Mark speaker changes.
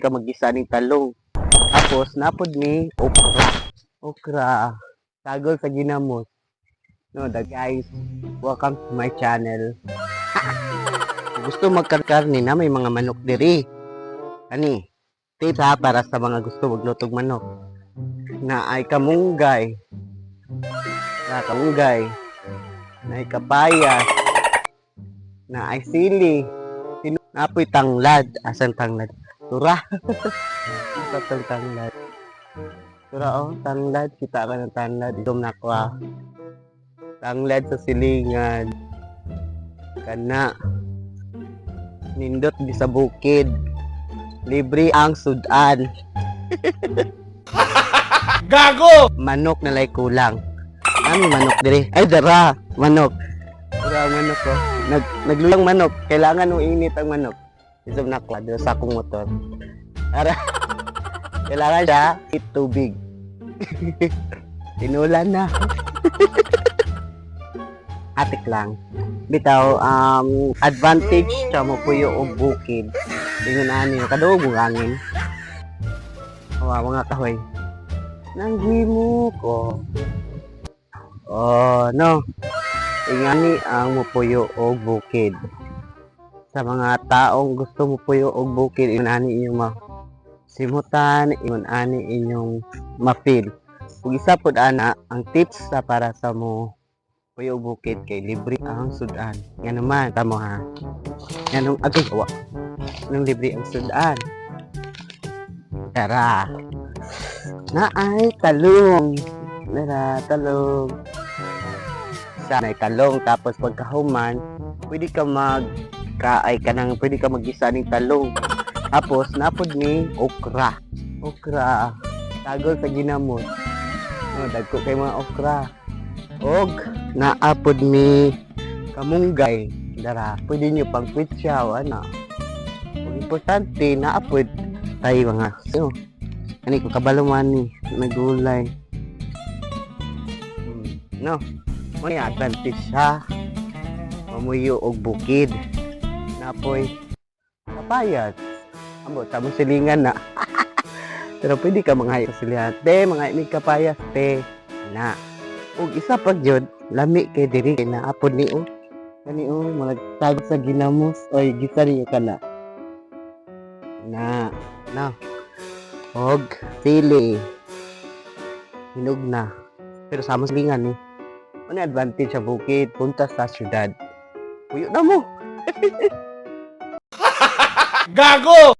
Speaker 1: Ka maggisa ning talong. Tapos napod ni okra. Okra. Sagol sa ginamos. No, the guys, welcome to my channel. Kung gusto magkarkarni na may mga manok diri. Ani, tips ha, para sa mga gusto maglutog manok. Na ay kamunggay. Na kamunggay. Na ay kapayas. Na ay sili. Napoy tanglad. Asan tanglad? Tura. Asa tong tanglad? Tura oh, tanglad. Kita ka ng tanglad. Itom na ko ah. Tanglad sa silingan. Kana. Nindot di sa bukid. Libre ang sudan.
Speaker 2: Gago!
Speaker 1: Manok na lay kulang. Ami manok dire. Ay dara, manok. Dara ang manok ko. Nagluyang manok. Kailangan mo init ang manok. Isom na ko dira sa akong motor. Ara. Kailangan siya it tubig. Tinulan na. Atik lang. Bitaw, advantage sa mo puyo og bukid. Ingon ani, kaduog mo hangin. Awa, mga kahoy. Nanghimo ko. Oh, no. Ingani ang mupuyo og bukid. Sa mga taong gusto mupuyo og bukid, ingon ani inyong ma simutan, ingon ani inyong ma-feel. Ug isa pod ana, ang tips sa para sa mo puyo og bukid kay libre ang sudan. Nga naman, tamo ha. Nganong agay wa. Nang libre ang sudan. Tara. Naay talong. Nara, talong. Sa nay talong tapos pagkahuman, pwede ka mag kaay ka nang pwede ka maggisa ning talong. Tapos napod ni okra. Okra. Sagol sa ginamos. No, dagko kay mga okra. Og naapod ni kamunggay. Dara, pwede niyo pang kwitsaw ana. Ug importante naapod tay mga so, ani ko kabalo man ni nagulay. No. Mo ni advantage ha. Mamuyo og bukid. Napoy kapayas. Ambot sa among silingan na. Pero pwede ka manghay sa silingan. Te, mga imig kapayas, te. Na. Ug isa pa gyud, lami kay diri kay naapod ni oh. Kani oh, malagtag sa ginamos. Oy, gisa niyo kana. Na, na. Og sili. Hinog na. Pero sa among silingan eh. Ano advantage sa bukid? Punta sa syudad. Puyo na mo.
Speaker 2: Gago!